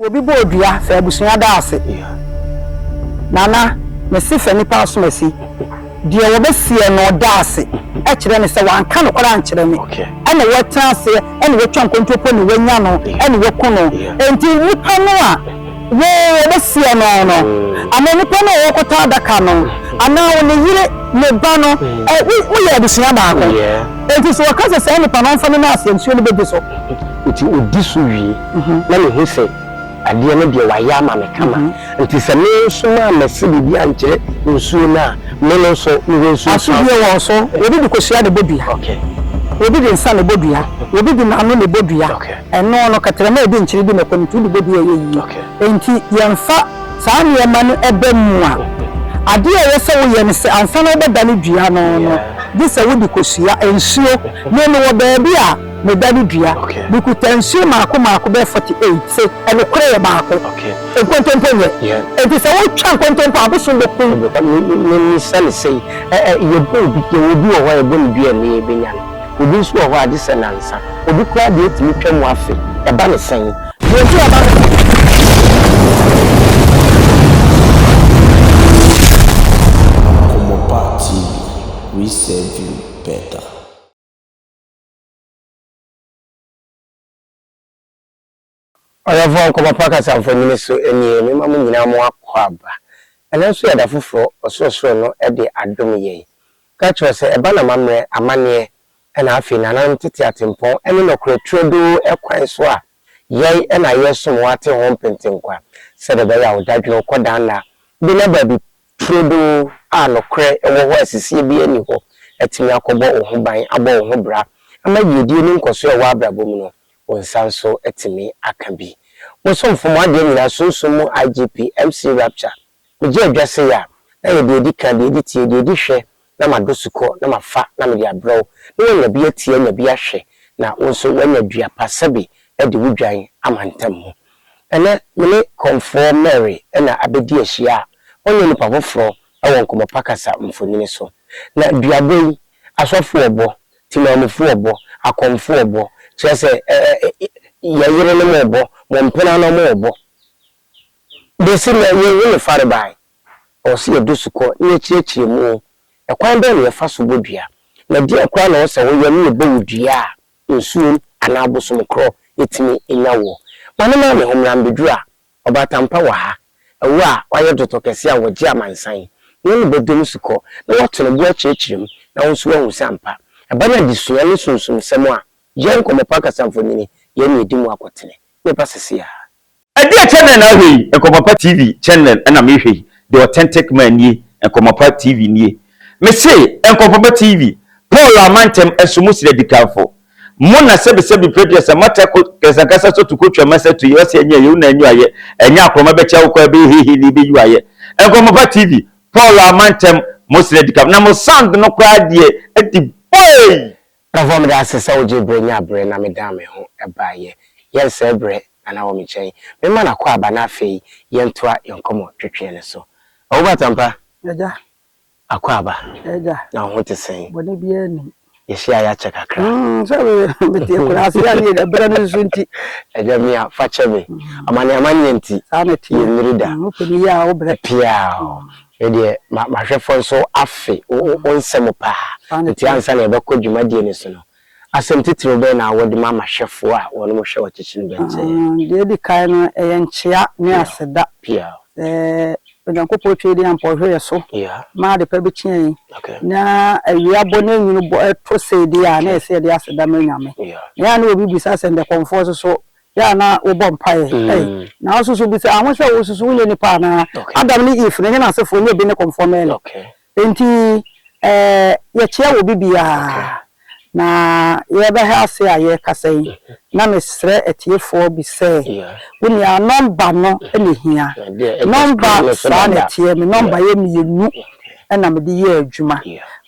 Obi bɔɔ dua fɛ abusua da ase. Nana, mese fɛ nipa asomasi. Deɛ wɔbɛseɛ no da ase kyerɛ ne sɛ wanka nokorɛ ankyerɛ me. Ɛna watena aseɛ, ɛna watwa nkontompo na wanya no, ɛna waku no. Enti nipa no a wo wɔbɛseɛ no no, anaa nipa no a ɔrekɔtɔ adaka no, anaa wo ne yere, ne ba no, ɛ, moyɛ abusua baako. Enti sɛ wɔka sɛ saa nipa no ɔmfa ne nan ase a, nsuo no bɛdi so. Nti ɔdi so wie na mehu sɛ adeɛ no deɛ wayɛ ama me kama. Nti sɛ me nso mammɛse biribi ankyerɛ nsuo no a, me no nso mewɔ nsuo Asodie wɔ wo so. Obi de kosua na ɛbɔ dua. Obi de nsa na ɛbɔ dua. Obi de n'ano na ɛbɔ dua. Ɛno no, kɛtrɛma a ɛdi nkyene di mako no nti wode bɔ dua a ɛyɛ yie. Enti yɛmfa saa nneɛma no ba mu a, adeɛ a ɛyɛ sɛ woyɛ ne sɛ ansa na wobɛdane dua no no, gye sɛ wode kosua, nsuo. Me mewɔ baabi a medane dua. Mekuta nsuo mmaako mmaako bɛyɛ 48. Se ɛnokorɛ yɛ baako. Nkontompo nyɛ. Enti sɛ wotwa nkontompo a, abosom bɛku wo. Memmisa no sei, yɛbɔ obi, yɛwɔ obi wɔ hɔ a yɛbɔ no dua a ɛnnɛ yɛbɛnya no. Obi nso wɔ hɔ a gye sɛ nnansa. Obi koraa deɛ tumi twam afe. Ɛba no sɛn? Deɛ nti a ɛba no sɛn? Nkɔmmɔpa TV, we serve you better. Ɔyɛfoɔ Nkɔmmɔpa kasamfonin so nie, mema mo nyinaa mo akwaaba. Ɛnnɛ nso yɛ da foforɔ Ɔsorosoro no de adom yɛn. Ka kyerɛ sɛ ɛba n'amammerɛ, amanneɛ, ɛna afei nananom tete atempɔn ne nɔkorɛ turodoo kwan so a, yɛn na yɛresom wo ate ho mpentenkwa, sɛdeɛ ɛbɛyɛ a wo dadwene wo kɔdaa nna bɛnya baabi turodoo a nokorɛ wɔ hɔ a sisie biara nni hɔ atumi akɔbɔ wo ho ban, abɔ wo ho bra ama yiedie ne nkɔsoɔ a ɛwɔ abrabɔ mu no wo nsa nso atumi aka bi. Mo somfo, mo adeɛ nyinaa, Sunsum mu IGP, MC Rapture, megye adwa sei a, na yɛ deɛ ɛdi kan, deɛ ɛdi tie, deɛ ɛdi hwɛ, na madɔ sukɔ, na mafa, na mede abrɛ wo, na woanya bi atie, anya bi ahwɛ, na wo nso woanya dua pa sɛbe de wo dwan ama ntam mu. Ɛnnɛ, me ne Kɔmfoɔ Mary na abɛdi ahyia a ɔnyɛ nipa foforɔ wɔ Nkɔmmɔ Pa Kasa mfonini so. Na duabɔ yi, asɔfoɔ bɔ, Temamufo ɔbɔ, akɔmfo ɔbɔ, kyerɛ sɛ yɛn yerenom ɔbɔ, mo mpenanom ɔbɔ. Besi nnɛ, yenhu ne farebae. Ɛwɔ sɛ yɛdɔ sukɔ na yɛkyerɛkyerɛ mu. Ɛkwan bɛn na yɛfa so bɔ dua? Na deɛn koraa na ɛwɔ sɛ woyɛ na yɛbɔ wo dua a nsuo anaa bosom korɔ tumi nya woɔ? Ma me maame ho mmra mbɛduru a Ɔbaatan pa wɔ ha, awu a wayɛ dɔtɔ kɛse a wɔgye amansan, na ɔne bɛdɔ mu sukɔ, na wato ne bo akyerɛkyerɛ mu, na wo nso woahu sɛ ampa, ɛba no adesua ne sunsumsɛm a, yɛn Nkɔmmɔ Pa kasamfonin, yɛn na yɛdi mu akɔtene. Meba sese ara. Ɛdeɛ channel na ahwɛ yi Nkɔmɔpa TV channel na mehwɛ yi the authentic man nie Nkɔmɔpa TV nie mese Nkɔmɔpa TV Paul amantam ɛso mo srɛ dikanfo Mo na sɛbi sɛbi prɛprɛ sɛ mata ko kɛsɛnkasa so to kotwa masa tu yɛ ɔsɛ ɛnyɛ yɛ una anyu ayɛ ɛnyɛ akorɔma bɛkyɛ awokɔ ɛbɛyɛ hehe ne ɛbɛyu ayɛ Nkɔmɔpa TV Paul amantam mo srɛ dikam na mo sound no koraa deɛ ɛdi boii. Bravo meda ase sɛ wogyee berɛ nyaa berɛ na medaa me ho baeɛ. Yɛnsɛe berɛ Nana wɔ me nkyɛn. Memma no akwaaba na afei yɛntoa yɛn nkɔmmɔ twetweɛ no so. Ɔwobatampa! Agya. Akwaaba, Agya. na wo ho te sɛn? Bɔne biara nnim. Yɛhyia a yɛakyɛ kakra. Mm, sɛ me mete akuraase a ne ɛberɛ no nso nti. Agya Mia, fa kyɛ me. Amane amanneɛ nti, Saa na ɛteɛ. yɛnnuru da. Mm, wopɛ ne yie a wobrɛ. Piaw. Me deɛ, ma m'ahwɛfoɔ nso afe wo wo wo nsɛm paa. Saa na Nti ɛteɛ. ansa na yɛbɛkɔ dwumadie no so no, asɛm titiriw bɛn na wode ma m'ahwɛfoɔ a wɔnom hwɛ wɔ Kyekyere Bɛnkyɛeɛ? Mm, deɛ ɛdi kan no, ɛyɛ nkyea ne Piaw. aseda. Piaw. Sɛ Onyankopɔn twa din ampa ɔhwɛ yɛ so ma adepa bi kye yɛn na awia bɔ na nwunu bɔ ɛto sei deɛ a na ɛsɛ yɛde aseda ma Nyame. Na yɛ a na obi bisa sɛ ndɛ kɔmfoɔ soso yɛ a na wobɔ mpaeɛ ɛy na wo soso bisa ho sɛ wo soso wonyɛ nipa anaa? Adam ne Eve no nyɛ n'asefoɔ nyɛ bi ne kɔmfoɔ Mary. Enti yɛkyea wɔ bibiara, na yɛbɛha ase a yɛrekasa yi, na mesrɛ atiefoɔ bi sɛ, wo nua nɔmba no na ɛhia. Nɔmba saa na ɛteɛ, me nɔmba yɛ mmienu na mede yɛ adwuma.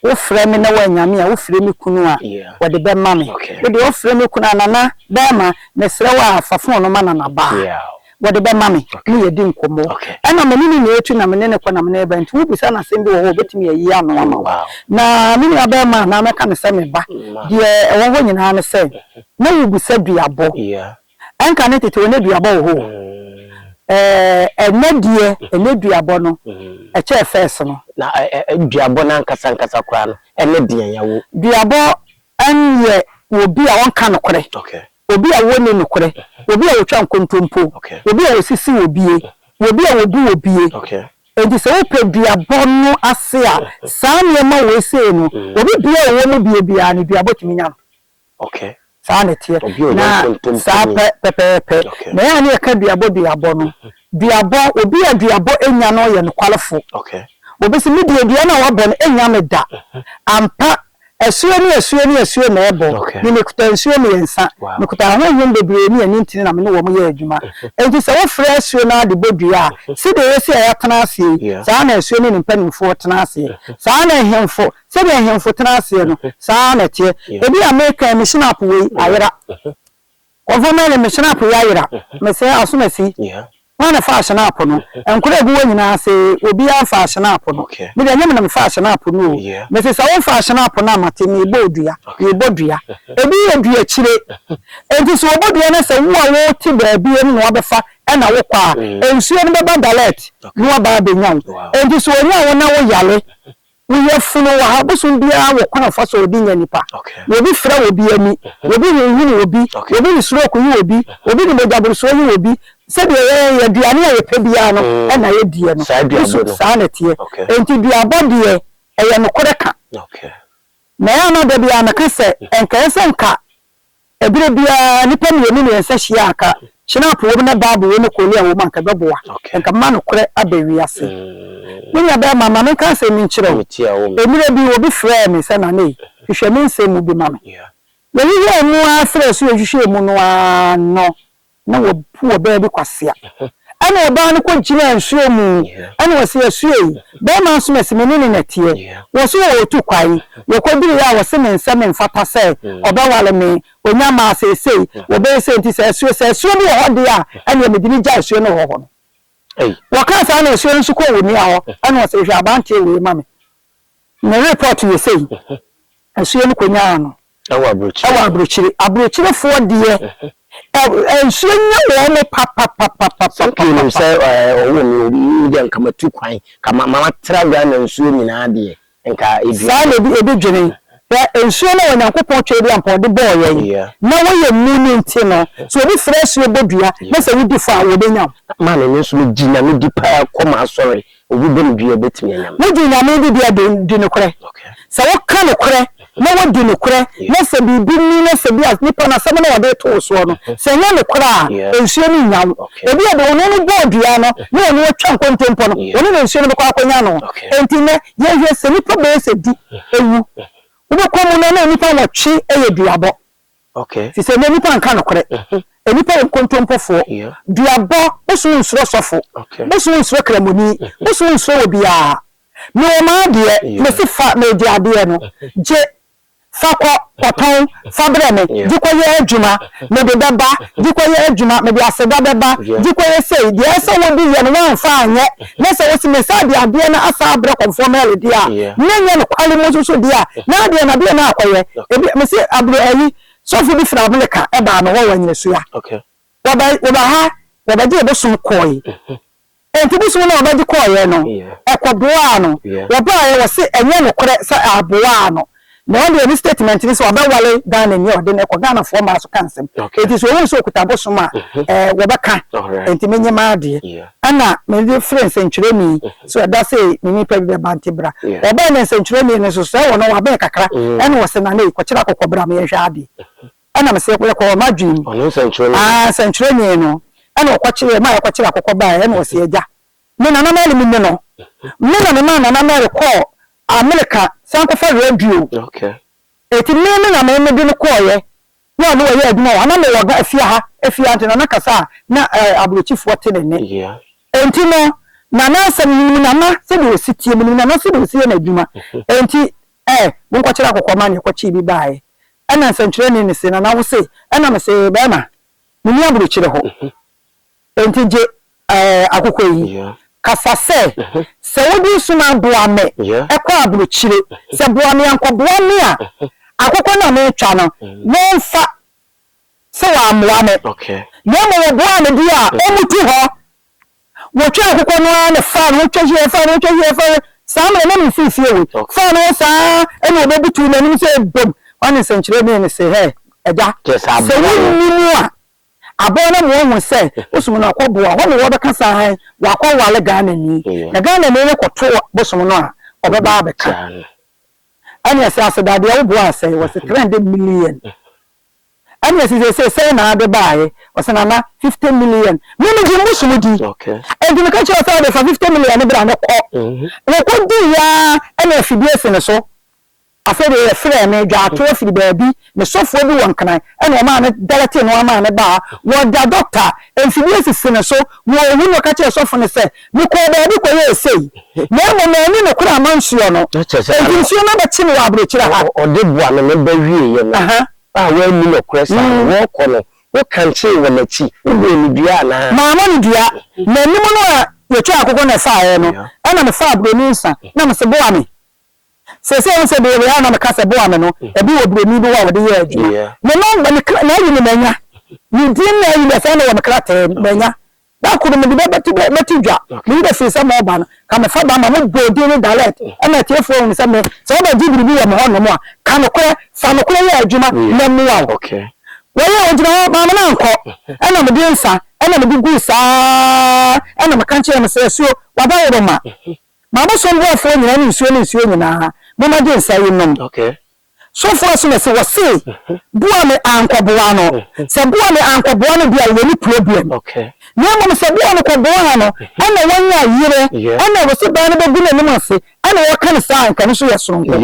Wofrɛ me na woannya me a, wofrɛ me kunu a, wɔde bɛma me. Wo deɛ wofrɛ me kunu a, Nana bɛrima, mesrɛ wo a, fa fon no ma Nana baa. wɔde bɛma me ne yɛadi nkɔmmɔ. Ɛna me ne no na ɛtu na me ne no kɔ na me ne no ba nti wobisa no asɛm bi wɔ hɔ a ɔbɛtumi ayi ano ama wo. Na me nua barima anaa mɛka no sɛ me ba, deɛ ɛwɔ hɔ nyinaa ne sɛ na wobisa duabɔ. Ɛnka ne tete hɔ na duabɔ wɔ hɔ o. Ɛɛ ɛnɛ deɛ, ɛnɛ duabɔ no, ɛkyɛɛ first no. Na duabɔ no ankasa ankasa koraa no, ɛne deɛn yɛwo? Duabɔ yɛ obi a ɔnka nokorɛ, obi a ɔnni nokorɛ, obi a ɔtwa nkontompo, obi a ɔsisi obie, obi a ɔbu obie. Enti sɛ wopɛ duabɔ no ase a, saa nneɛma wei sei no, obi biara a ɔwɔ mu bie biara no, duabɔ tumi nya no. Okay. Saa na ɛteɛ. Obi a ɔyɛ Na nkontomponi. saa pɛ pɛpɛɛpɛ. Okay. Na ɛyɛ a na yɛka duabɔ duabɔ no. Duabɔ, obi a duabɔ nya no yɛ nokwarefo. Okay. Obi se, me deɛ dua no a wɔabɔ no ɛnnya me da. Ampa, asuo ne asuo ne asuo na ɛbɔ. Okay. Me mekuta nsuo mmiɛnsa. Wow. Mekuta ahonhom bebree ne ani ntini na me ne wɔn yɛ adwuma. Enti sɛ wofrɛ asuo no ara de bɔ dua a, sɛdeɛ yɛsi a yɛatena aseɛ yi, Yeah. saa ara na asuo ne ne mpanimfoɔ tena aseɛ. Saa ara na ahemfo Sɛdeɛ ahemfo tena aseɛ no, saa ara na ɛteɛ. Ebia meka yi, me hynapo wei ayera. Kɔmfɔ Mary, me hynapo yi ayera. Mesɛe asomasi. Hwan na ɛfaa hynapo no? Nkora a ɛgu hɔ nyinaa se obiara mfaa hynapo no. Me deɛ, ɛnyɛ me na mefaa hynapo no o. Mese sɛ wofaa hynapo no a, mate, merebɔ wo dua. Merebɔ dua. Ebi yɛ duakyire. Enti sɛ wɔbɔ dua na sɛ wo a wote baabi no na woabɛfa na wokɔ a, nsuo no bɛba direct na waba abɛnya wo. Enti sɛ wɔnya wo na woyare Wo yafunu wɔ ha, bosom biara wɔ kwan a ɔfa so a ɔde nya nipa. Obi fira obi ani, obi hinhini obi, obi de stroke yi obi, obi de mogyaborosoɔ yi obi. Sɛdeɛ yɛn yɛ aduane a yɛpɛ biara no na yɛdiɛ no. Nso saa na ɛteɛ. Enti duabɔ deɛ ɛyɛ nokorɛ ka. Na ɛyɛ a na da biara meka sɛ nka ɛyɛ sɛ nka Ɛberɛ biara nnipa mmienu mmiɛnsa hyia a, anka Schnapp wom na Bible wom na Korea wom a, anka ɛbɛboa. Anka ɛbɛma nokorɛ aba wiase. Me nua barima, ma menka asɛm yi nkyerɛ wo. Mmerɛ bi, obi frɛɛ me sɛ, Nana ei, hwehwɛ me nsɛm mu bi ma me. Yɛhwehwɛɛ mu ara frɛɛ so yɛhwehwɛɛ mu no ara no, na wabu ɔbaa bi kwasea. Ɛna ɔbaa no kɔgyinaa nsuo mu, ɛna ɔse, Asuo yi, bɛrima nso mese me ne no na ɛteɛ. Wɔse ɔretu kwan, wɔkɔduruiɛ a ɔse me nsɛm mfata sɛ ɔbɛware me, ɔnya maa seesei, wɔbɛyɛ sei nti sɛ asuo, sɛ asuo bi wɔ hɔ deɛ a, ɛneɛ mede no gya asuo no wɔ hɔ no. Wɔkaa saa na asuo no nso kɔɔ onua hɔ, ɛna ɔse, hwɛ abanteɛ wei ma me. Ne report yɛ sei, asuo no kɔnyaa no. Ɛwɔ aburokyire. Ɛwɔ aburokyire. Aburokyirefoɔ deɛ, ɛ nsuo nya wɔn mo papapapapapa. Sɛ nka onim sɛ ɔwɔ mi mi deɛ nka matu kwan nka ma ma matra Ghana nsuo nyinaa deɛ nka edua. Saa na ebi ebi dwene. Hwɛ nsuo no a Onyankopɔn Tweaduampɔn ɔde bɔɔ yɛn na wɔyɛ mu no nti no, sɛ obi frɛ asuo bɔ dua na sɛ wodi fɔ a, wɔbɛnya wo. Maame me nso megye Nyame di paa kɔ m'asɔre Obi bɔ me dua a, obetumi anya me. Wogye Nyame di deɛ de, di nokorɛ. Sɛ woka nokorɛ na wodi nokorɛ na sɛ biribi ni na sɛ bi a nipa no asɛm no a ɔde reto wo soɔ no, sɛ ɛnyɛ nokorɛ a, nsuo no nnya wo. Ebi a deɛ ɔno no bɔɔ dua no na ɔno atwa nkontompɔ no, ɔno na nsuo no bɛkɔ akɔnya no. Enti nnɛ, yɛhwɛ sɛ nnipa bɛyɛ sɛ du awu, wobɛkɔ mu no na nnipa nwɔtwe yɛ duabɔ. Okay. Fi sɛ nnɛ nnipa nka nokorɛ. Nnipa yɛ nkontompofoɔ. Duabɔ, wo so wonsuro sɔfo, wo so wonsuro kramoni, wo so wonsuro obiara. Mewɔ m'adeɛ, mese fa megye adeɛ no, gye, fa kɔ, kɔtɔn, fa brɛ me, gye kɔyɛ adwuma, mede bɛba, gye kɔyɛ adwuma, mede aseda bɛba, gye kɔyɛ sei. Deɛ ɛsɛ sɛ wode yɛ no woamfa anyɛ, na sɛ wose mesan de adeɛ no asan abrɛ kɔmfoɔ Mary deɛ a, na ɛnyɛ nokware mu nso so deɛ a, na adeɛ no adeɛ no akɔyɛ. Ebi, mese abro ayi, sɔfo bi firi Amerika baa me hɔ wɔ Anyinasua. Wɔba, wɔba ha, wɔbɛgyee bosom kɔɔe. Enti bosom no a wɔbɛgye kɔɔeɛ no, ɛkɔboaa no. Wɔbaeɛ, wɔse ɛnyɛ nokorɛ sɛ aboaa no. Na ɔno deɛ ne statement ne sɛ ɔbɛware Ghanani a ɔde no kɔ, Ghanafoɔ mmaa so ka nsɛm. Enti sɛ ɔhu sɛ ɔkuta bosom a, ɛɛ, wɔbɛka. Enti menye m'adeɛ. Ɛna mede frɛɛ nsɛntwerɛni sɛ ɛda sɛ me nipa bi bɛba nti bra. Ɔbae na nsɛntwerɛni no nso sɛ ɔno wabɛn kakra ɛna ɔse Nana ei kɔkyerɛ akokɔ bra ma yɛnhwɛ adeɛ. Ɛna mese yɛkɔɔ m'adwene mu. Ɔno nsɛntwerɛni no? Aa nsɛntwerɛni no. Ɛna ɔkɔkyerɛ, maa yɛkɔkyerɛ akokɔ baeɛ ɛna ɔse agya me Nana Mary me ni no. Me na memaa Nana Mary kɔɔ Amerika san kɔfa radio. Enti me me na me mede no kɔeɛ. Na ɔne wɔyɛ adwuma wɔ ha. Na mewɔ Ga fie ha, efie ha nti Nana kasa a na eh, aburokyifoɔ te ne nne. Enti no, Nana asɛm, menim Nana sɛdeɛ ɔsi teɛ, menim Nana sɛdeɛ ɔsi yɛ n'adwuma. Enti eh, monkɔkyere akokɔ ma no, yɛkɔkyee bi baeɛ. Ɛna nsɛntwerɛni no se, Nana wo se? Ɛna mese, Bɛrima, menni aburokyire hɔ. Enti gye eh, akokɔ yi. Kasa sɛ, Sɛ wode nsom aboa me kɔ aburokyire, sɛ boa me ankɔboa me a, akokɔ no a meretwa no, wɔmfa sɛ wɔammoa me. Na mmom wɔboaa me deɛ a, ɔmmutu hɔ. Wɔtwaa akokɔ no ara na faa ne ho twa hwiaa faa ne ho twa hwiaa faa ne ho saa mmerɛ na memfiri fie wei faa ne ho saa ɛna ɔbɛbutuu n'anim sɛ bom ɔne nsɛnkyerɛnee no se hɛ agya sɛ wonni mu a aboa no ma wahu sɛ bosom no akɔboa hɔ na wɔbɛka sɛ ahan wakɔwale Ghanani na Ghanani no kɔto bosom no a ɔbɛba abɛka ɛne ɛsɛ aseda deɛ woboa asɛe wɔse 300 million Ɛna ɛsi seesei sɛn na ade baeɛ? Ɔse nana 50 million. Me megye mbosom di. Enti meka kyerɛɛ sɛ ɔde fa 50 million no bra no kɔ. Wɔkɔ diiɛ ara ɛna afidie si ne so. Afei deɛ yɛfrɛɛ me dwaatoɔ firi baabi, me sɔfoɔ bi wɔ Nkran ɛna ɔmaa no dɛrɛtee no ara maa no baa. Wɔda dɔkta, mfidie sisi ne so, wɔrewu na ɔka kyerɛɛ sɔfo no sɛ mekɔɔ baabi kɔyɛɛ sei na mmom manni nokorɛ amma nsuo no. Enti nsuo no abɛkye me wɔ aburokyire ha. Ɔde boa me me ba wieeɛ no. a wanni nokorɛ saa no, wɔrekɔ no, wokankyee wɔ n'akyi, wobɔɔ no dua anaa? Mammɔ no dua. M'anim no a yɛtwaa akokɔ na ɛfaeɛ no, ɛna mefaa buroni nsa na mese, Boa me. Seesei wohu sɛ deɛ wei a na meka sɛ boa me no, ebi wɔ buroni bi hɔ a ɔde yɛɛ adwuma. Me nɔmba, me kra, n'ayi no manya. Ne din ne ayi no, ɛsɛn no wɔ me krataa mu, manya. Da koro mede bɛto bɛto dwa. Me werɛ fii sɛ moreba no, ka mefa ba ma mobɔɔ din no direct ɛma atiefoɔ hunu sɛ me, sɛ wobɛgye biribi wɔ me hɔ nom a, ka nokorɛ, fa nokorɛ yɛ adwuma na mmua wo. Wɔyɛɛ ɔgyina hɔ, maame no ankɔ, ɛna mede nsa ɛna mede guu saa ɛna meka kyerɛɛ no sɛ asuo, w'adaworoma, m'abosom boafoɔ nyinaa ne nsuo ne nsuo nyinaa, momma gye nsa yi nom. Sɔfoɔ Asomasi wɔse boa me ankɔboa no sɛ boa me ankɔboa no deɛ a yɛni problem na mmom sɛ boa no kɔboaa no ɛna wanya yerɛ ɛna wɔse baa no bɛgu n'anim ase ɛna wɔka no saa a nka no nso yɛ soronko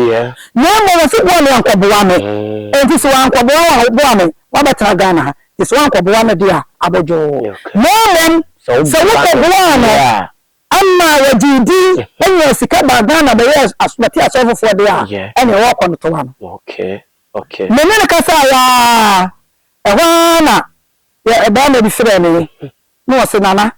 na mmom wɔse boa me ankɔboa me enti sɛ wankɔboa wo a boa me wabɛtena Ghana ha nti sɛ wankɔboa me deɛ a abodwoo na mmom sɛ wokɔboaa no Ama wɔgyee din nyaa sika baa Ghana bɛyɛɛ bɛtee asɔre foforɔ deɛ a, ɛneɛ wɔrekɔ no toa no. Me ne no kasaeɛ ara, ɛhɔ ara na yɛ barima bi frɛɛ me na ɔse Nana,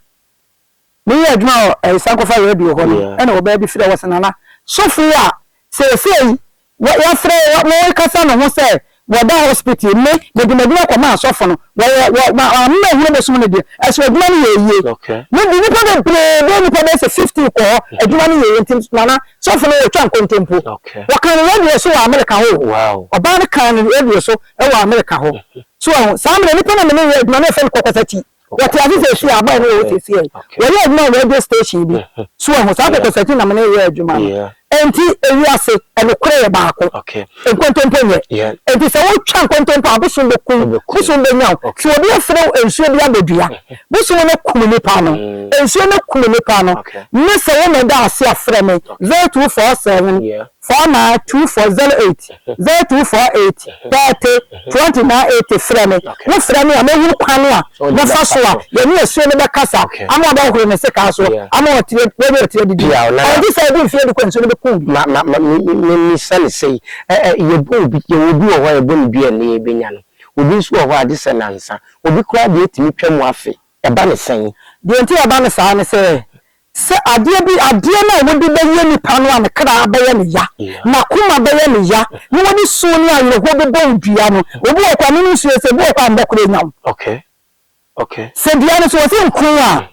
meyɛ adwuma wɔ ɛyi Sankofa radio hɔ no, ɛna ɔbaa bi frɛɛ ɔse Nana, sɔfo yi a seesei Wɔ wɔfrɛ wɔ wɔrekasa ne ho sɛ wɔda hospital me mede m'adwuma kɔma asɔfo no wɔyɛ wɔ ma wɔamma ehunu bosom no deɛ ɛso adwuma no yɛ yie Okay. me de nipa bebree bɛyɛ nipa bɛyɛ sɛ 15 kɔ hɔ adwuma no yɛ yie nti nana sɔfo no wɔtwa nkontompo Okay. wɔka no radio so wɔ America hɔ o Wow. ɔbaa no kaa no radio so wɔ America hɔ so ɛho saa mmerɛ nipa na me ne yɛ adwuma no yɛfrɛ no kɔkɔsakyi Wɔte ase sɛ efi aban no wɔ hɔ seesei. Wɔyɛ adwuma wɔ radio station bi. So wahu? Saa kɔkɔsakyi na me ne yɛ adwuma no. Enti ewiase, nokorɛ yɛ baako. Nkontompo nyɛ. Enti sɛ wotwa nkontompo a, bosom bɛku wo. Bosom bɛnya wo. Sɛ obi afrɛ wo nsuo bi abɛdua, bosom no kum nipa no. Nsuo no kum nipa no. Ne sɛ wo na ɛda ase a, frɛ me 0247 492408 0248 30 2980 frɛ me. Wofrɛ me a, mɛhunu kwan a mɛfa so a yɛne asuo no bɛkasa ama wabɛhohoro ne sekaa so ama watiri wanya watiri adidi. Ɛnte sɛ ɛde mfeɛ du kɔ nsuo no bɛku obi. Ma ma ma me me misa no sei, ɛ ɛ yɛbɔ obi yɛwɔ obi wɔ hɔ a yɛbɔ no dua nnɛ yɛbɛnya no, obi nso wɔ hɔ a gye sɛ nansa, obi koraa deɛ ɛtumi twa mu afe, ɛba no sɛn? Deɛ nti a ɛba no saa ne sɛ, Sɛ adeɛ bi, adeɛ no a wode bɛyɛ nipa no a ne kra bɛyɛ no ya, n'akoma bɛyɛ no ya, na wɔde su ne awerɛhoɔ bɛbɔ wo dua no, obi wɔ hɔ koraa, menim su yɛ sɛ, ebi wɔ hɔ koraa a ndɛ koraa nya wo. Sɛ dua no, sɛ wɔse nku a,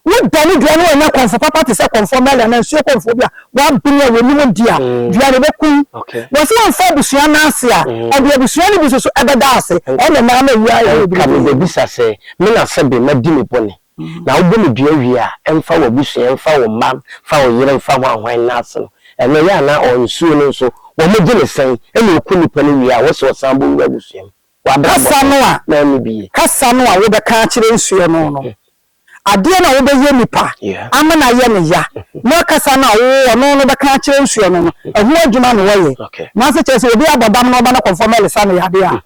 wodane dua no annya kɔmfo papa te sɛ kɔmfoɔ Mary anaa nsuo kɔmfoɔ bi a wabene a wɔnim di a, dua no ɛbɛku wo. Wɔse wɔmfa abusua no ase a, ɛde abusua no bi nso so ɛbɛda ase. Ɛna na ama wia ayɛ Nka mebɛbisa sɛ, me na sɛbe madi me bɔne? Na wobɔ no dua wie a, ɛmfa w'abusua, ɛmfa wo mma, mfa wo yere, mfa hwan hwan nna ase no, ɛno ɛyɛ a na ɔ nsuo no nso, wɔgye no sɛn? Ɛna ɔku nipa no wie a, wose ɔsan bɔ wura abusua mu? W'abrabɔ Kasa no, no a, na ɛnne bi ye. kasa no a wobɛka akyerɛ nsuo no no, adeɛ no a wobɛyɛ nipa ama no ayɛ no ya, na kasa no a wo ɔno no bɛka akyerɛ nsuo no no, ɛho adwuma na wɔyɛ. Nanso kyerɛ sɛ obi abɔ dam na ɔba na kɔmfoɔ mɛlesa no yadeɛ a,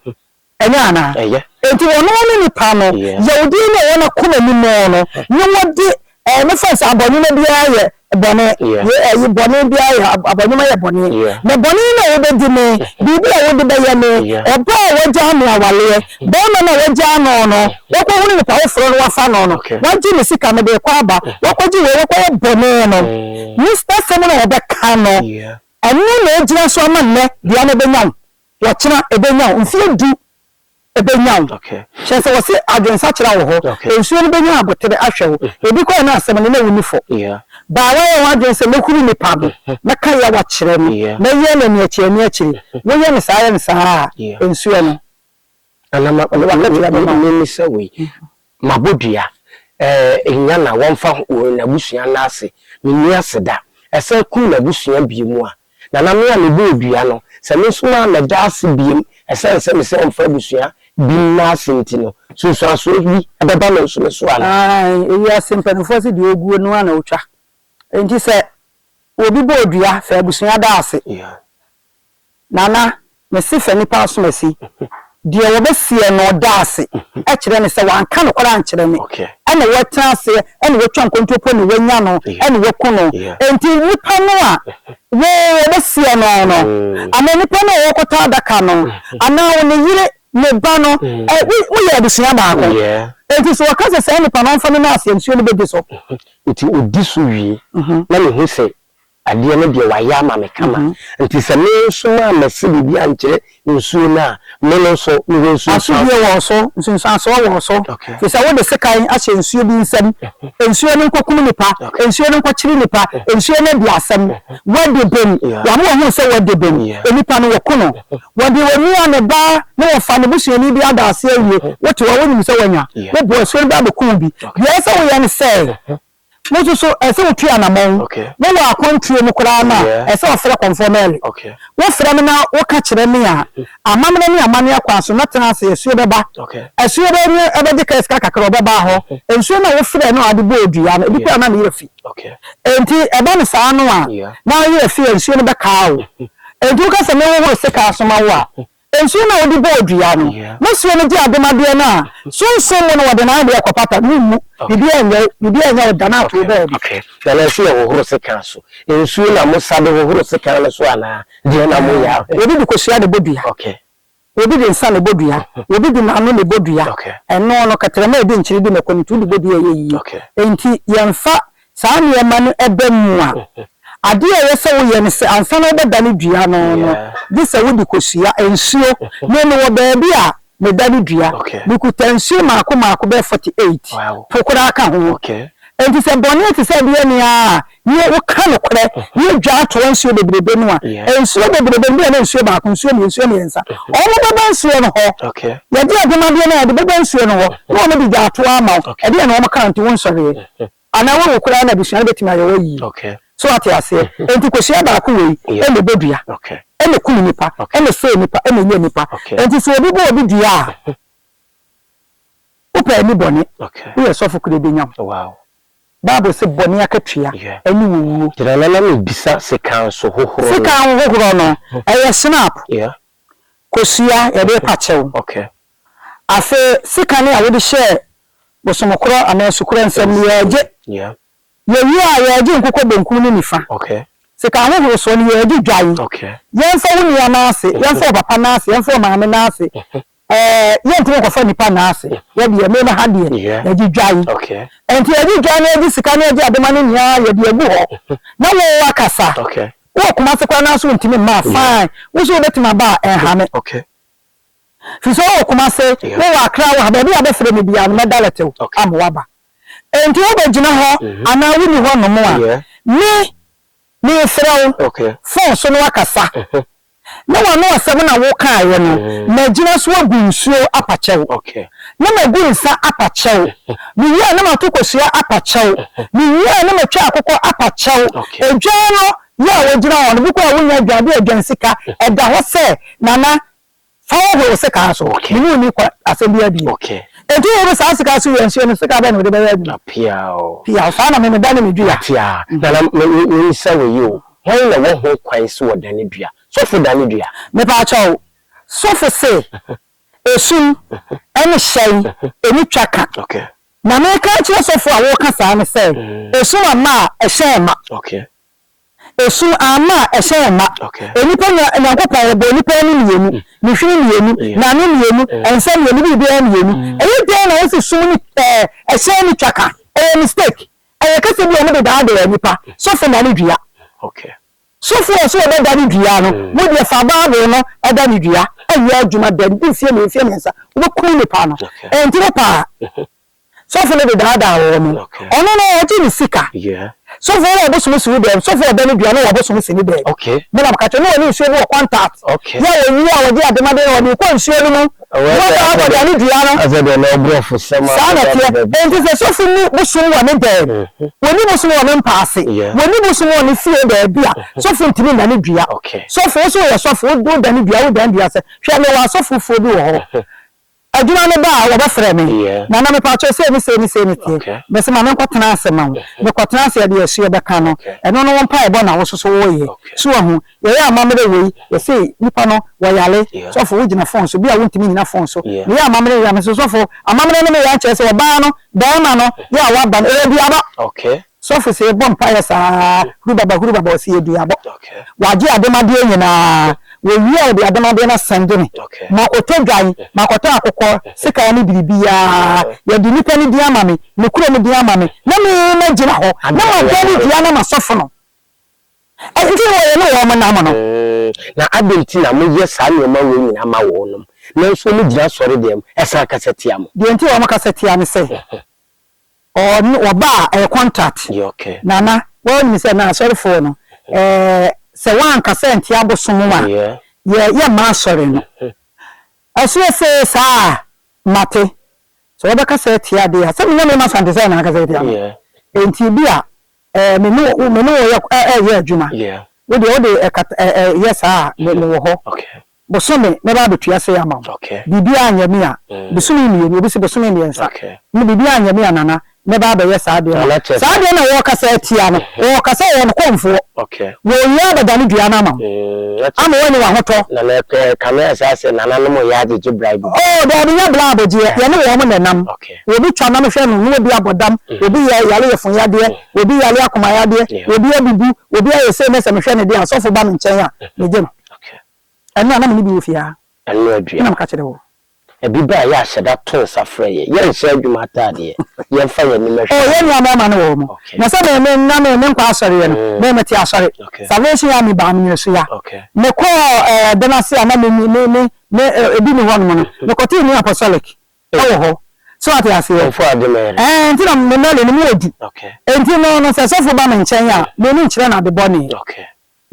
Ɛnyɛ anaa? Ɛyɛ. Enti wɔn ne nipa no, yawdie no a ɛwɔ n'akoma mu no no, ne wɔde, ɛɛ, mefa no sɛ abɔnwoma biara yɛ bɔne, yɛ, ɛyi, bɔne biara yɛ, abɔnwoma yɛ bɔne. Na bɔne no a wobɛdi me, biribi a wode bɛyɛ me, ɔbaa a wagyaa me awaleɛ, barima no a wagyaa no no, wakɔhunu nipa foforɔ no wafa no no, wagye me sika, mede rekɔ aba, wakɔgye wei, wakɔyɛ bɔne no, ne asɛm no a wɔbɛka no, ɛno na ɛgyina so ama nnɛ dua no bɛnya wo. Ɔkyena ɛbɛnya wo mfeɛ du. Ɛbɛnya wo. Kyerɛ sɛ wɔse adwensakyera wɔ hɔ. Nsuo no bɛnya aboterɛ ahwɛ wo. Ebi koraa na asɛm no na wonni fɔ. Baa woayɛ w'adwene sɛ mɛhunu nipa no, mɛka yaw akyerɛ no, mɛyɛ no aniakyiri aniakyiri. Woyɛ no saa yɛ no saa a, nsuo no, Nana ma ɔde w'akatua bɛma wo. Memmisa wei, mabɔ dua, ɛɛ nya na wɔmfa n'abusua nna ase, menni aseda, ɛsan kum n'abusua bio mu a, Nana me a mebɔɔ dua no, sɛ me nso mammɛda ase biom ɛsiane sɛ mesɛ ɔmfa abusua bi nna ase nti no, nsunsuansoɔ bi bɛba me nso me so anaa? Aane, ewiase mpaninfoɔ se deɛ ɔguo no ara na ɔtwa. Enti sɛ obi bɔɔ dua, fa abusua da ase. Nana, mese fa nipa asomasi, deɛ wɔbɛseɛ no da ase kyerɛ no sɛ wanka nokorɛ ankyerɛ me, ɛna watena aseɛ, ɛna watwa nkontompo na wanya no, ɛna waku no. Enti nipa no a wo wɔbɛseɛ no no, anaa nipa no a ɔrekɔtɔ adaka no, anaa wo ne yere, ne ba no, ɛ, moyɛ abusua baako. Enti sɛ wɔka sɛ saa nipa no ɔmfa no no aseɛ, nsuo no bɛdi so. Nti ɔdi so wie na mehu sɛ Adeɛ no deɛ wayɛ ama me kama. Nti sɛ me nso mammɛse biribi ankyerɛ nsuo no a, me no nso mewɔ nsunsuansoɔ. Asodie wɔ wo so, nsunsuansoɔ wɔ wo so. Firi sɛ wode sekan ahyɛ nsuo bi nsam. Nsuo no nkɔkum nnipa, nsuo no nkɔkyere nnipa, nsuo no adi asɛm. Woadi bem, wɔama wɔahunu sɛ woadi bem. Nnipa no, wɔku no. Wɔde onua, ne ba, ne wɔfa, ne busuani bi ada ase awie. Wote hɔ a, wonim sɛ woanya. Woboa nsuo no ba abɛku wo bi. Deɛ ɛsɛ sɛ woyɛ ne sɛ, Wo nso so, ɛsɛ sɛ wotu anammɔn. Wowɔ akwantuo mu koraa no a, ɛsɛ sɛ wɔfrɛ Kɔmfoɔ Mary. Wofrɛ me na woka kyerɛ me a, amammerɛ ne amanneɛ kwan so, mɛtena ase, asuo bɛba. Asuo bɛ bɛgye kaa sika kakra, ɔbɛba hɔ. Nsuo no a wofrɛɛ no a wode bɔɔ dua no, ebi koraa na ne werɛ fi. Enti ɛba no saa no a, na wo werɛ fi a, nsuo no bɛkaa wo. Enti woka sɛ menhohoro sekan so ma wo a, Nsuo no a wode bɔɔ dua no, na suo no gye adom adeɛ no a, sunsum mu no wɔde n'adeɛ kɔpata, wommu, biribiara nyɛ wo, biribiara nyɛ wo da na ato wo baabi. Okay, na na ɛsɛ yɛhohoro sekan so. Nsuo na mosa de hohoro sekan no so anaa? Deɛn na moyɛ ahwɛ? Obi de kosua na ɛbɔ dua. Okay. Obi de nsa na ɛbɔ dua. Obi de n'ano na ɛbɔ dua. Okay. Ɛno no, kɛtrɛma a ɛdi nkyene di mako no nti wode bɔ dua a ɛyɛ yie. Okay. Enti yɛmfa saa nneɛma no ba mu a, adeɛ a ɛyɛ sɛ woyɛ ne sɛ ansa na wobɛdane dua no no, gye sɛ wode kosua, nsuo. Me mewɔ baabi a medane dua. Mekuta nsuo mmaako mmaako bɛyɛ 48, po koraa ka ho. Enti sɛ bɔne te sɛ adeɛ ni ara a, ne woka nokorɛ, ne dwa atoa nsuo bebrebe no a, nsuo bebrebe no, bi a na nsuo baako, nsuo mmienu, nsuo mmiɛnsa, wɔbɛba nsuo no hɔ. Yɛde adomadeɛ no a yɛde bɛba nsuo no hɔ, na wɔde dwa atoa ama wo. Ɛdeɛn na wɔka nti wonsɔreɛ? Anaa woawu koraa na abusua no bɛtumi ayɛ wo ayie. So wate aseɛ? Enti kosua baako wei ɛna ɛbɔ dua, ɛna ɛkum nnipa, ɛna ɛsɛe nnipa, ɛna ɛnya nnipa. Enti sɛ obi bɔ obi dua a, wopɛ ani bɔne, woyɛ sɔfo koraa ɛbɛnya wo. Bible se bɔne akatua ne owuo. Gyina na na mebisa sekan so hohorɔ no. Sekan hohorɔ no, ɛyɛ snap, kosua, yɛde repa kyɛw. Afei sekan a wode hyɛɛ bosomkorɔ anaa sukorɔ nsam no, yɛregye. Yɛwie a, yɛregye nkokɔ benkum ne nifa. Sekan hohoro soɔ no, yɛregye dwan. Yɛmfa wo nua nan ase, yɛmfa wo papa nan ase, yɛmfa wo maame nan ase. Ɛɛ, yɛntumi nkɔfa nnipa nan ase. Yɛ deɛ, me ha deɛ, yɛgye dwan. Enti yɛgye dwan na yɛgye sika na yɛgye adoma no nyinaa yɛde agu hɔ. Na wo akasa. Wowɔ Kumasi koraa nanso wontumi mma a, fine. Wo nso wobɛtumi aba a, ɛnha me. Firi sɛ wowɔ Kumase, wowɔ Accra, wowɔ ha, baabi a wobɛfrɛ me biara no, mɛdalɛte wo ama woaba. Enti wobɛgyina hɔ anaa wonni hɔnom a, me, merefrɛ wo fon so na woakasa, na w'ano asɛm na wokaeɛ no, magyina so agu nsuo apa kyɛw, na magu nsa apa kyɛw, mewie a na mato kosua apa kyɛw, mewie a na matwa akokɔ apa kyɛw. Edwan no yɛ a wogyina hɔ no, bi koraa a wonnya adwan, bi a adwan sika, ɛda hɔ sɛ, Nana, Fa wo horo wo sekan so. Me ne wo nni kwa asɛm biara bio. Enti wohoro saa sekan so wie a, nsuo no, sekan bɛn na wode bɛyɛ adwuma? Piaw. Piaw. Saa na me medane me dua. Mate a. Nana, me, me, memmisa wo yi o, hwan na ɛwɔ ho kwan sɛ ɔdane dua? Sɔfo dane dua? Mepaakyɛw, sɔfo se, esum ne hyɛn ɛni twa ka. Na meka akyerɛ sɔfo a woreka saa no sɛ, esum amma a, ɛhyɛn mma. Esu amma a, ɛhyɛn mma. Nnipa nya, Nyankopɔn, ɔbɔɔ nnipa ani mmienu, ne hwene mmienu, n'ano mmienu, nsa mmienu, biribiara mmienu. Ɛyɛ dɛn na wose sum ne ɛɛ ɛhyɛn ne twa ka? Ɛyɛ mistake. Ɛyɛ kasa bi a wɔde daadaa nnipa. Sɔfo na ne dua. Sɔfo a ɔsɛ ɔbɛda ne dua no, wo deɛ fa Bible no da ne dua, ɛnyɛ adwuma da, di mfeɛ mmienu, mfeɛ mmiɛnsa, wobɛkum nipa no. Ɛnti wo paa. Sɔfo no de daadaa wɔn. Ɔno no ɔgye ne sika. Sɔfo no wɔ bosom si wo dɛm, sɔfo a ɔda ne dua no wɔ bosom si ne dɛm. Me na meka kyerɛ no, na ɔne nsuo bi wɔ contact. Yɛ a ɔwie a ɔgye ademade no ɔde kɔ nsuo no mu. Na ɔsan akɔda ne dua no. Saa na ɛteɛ. Enti sɛ sɔfo nni bosom wɔ ne dɛm, wɔnni bosom wɔ ne mpa ase, wɔnni bosom wɔ ne fie baabi a, sɔfo ntumi nna ne dua. Sɔfo, wo nso woyɛ sɔfo, woda ne dua, wodan dua sɛ, hwɛ mewɔ asɔfofoɔ bi wɔ hɔ. Adwuma no ba a, wɔbɛfrɛ me. Nana, mepakyɛw, sei ne sei ne sei ne teɛ. Mese ma menkɔtena ase ma wo. Mekɔtena ase a, deɛ ɛsoɛ bɛka no, ɛno ne wo mpaebɔ na wo nso so woreyɛ. So wahu? Yɛyɛ amammerɛ wei, yɛse nipa no, wɔyare. Sɔfo, wogyina fon so. Bi a wontumi nnyina fon so. Meyɛ amammerɛ wie a, mese sɔfo, amammerɛ no meyɛ akyerɛ sɛ ɔbaa no, barima no, yɛ a waba no, ɛyɛ duaba. Sɔfo se yɛbɔ mpaeɛ saa hurubaba hurubaba ɔse yɛ duabɔ. Wagye ademadeɛ nyinaa. Wɔwie a ɔde ademadeɛ no asɛnde me. Makɔtɔ dwan, makɔtɔ akokɔ, sekan ne biribiara. Yɛde nipa no din ama me, ne kurom din ama me na me magyina hɔ na madane dua no ama sɔfo no. Ɛnti na wɔyɛ ne wɔn nam no. Na adɛn nti na moyɛ saa nneɛma wei nyinaa ma wɔnom, nanso wɔgyina asɔredan mu san kasa tia mo? Deɛ nti a wɔkasa tia ne sɛ, Ɔne ɔba a ɛyɛ contact. Nana wonim sɛ na asɔrefoɔ no ɛɛ sɛ woankasa antia abosom a yɛ yɛmma asɔre no. Ɛsoɛ see saa a mate sɛ wɔbɛkasa atia deɛ a sɛ menyɛ me ma sante sɛ na akasa atia no. Enti bi a ɛɛ me ne wo me ne wo yɛ ɛyɛ adwuma. Wo deɛ wode ɛkata ɛɛ yɛ saa a me mewɔ hɔ. Bosome mɛba abɛtua sei ama wo. Biribiara anyɛ me a, bosome mmienu, obi se bosome mmiɛnsa, ne biribiara anyɛ me a Nana, mɛba abɛyɛ saa adeɛ no. Saa adeɛ no a wɔrekasa atia no, wɔrekasa wɔyɛ no kɔmfoɔ. Wɔrewie abɛdane dua no ama wo, ama woanya w'ahotɔ. Nana ɛkame ayɛ saa sɛ nananom reyɛ agyegye bribe bi. Oh, daabi, nyɛ bribe gyeɛ, yɛne wɔn na ɛnam. Obi twa nam hwɛ no, na obi abɔ dam, obi yɛ yare yafunyadeɛ, obi yare akomayadeɛ, obi abubu, obi ayɛ sei na sɛ mehwɛ no deɛ a, sɔfo ba me nkyɛn a, megye no. Ɛno a na me ne bi wɔ fie ha. Ɛno adua. Ɛna meka kyerɛ wo. Ɛbi ba a yɛ ahyɛda to nsa frɛ yɛ. Yɛ nhyɛ adwuma ataadeɛ. Yɛ nfa yɛn anim ɛhwɛ. Oh yɛn nua mɛɛma no wɔ hɔ. Na sɛ me me na me me nkɔ asɔre yɛ no. Me me te asɔre. Salvation army baa me nyina ya. Me kɔɔ ɛɛ dan ase a na me me me me me ebi ni hɔ nom no. Me kɔ tee New Apostolic ɛwɔ hɔ. So ate aseɛ. Ɛɛ nti na me mɛle no mu ɔdu. Nti no no sɛ sɔfo ba me nkyɛn a me me nkyerɛ no ade bɔne.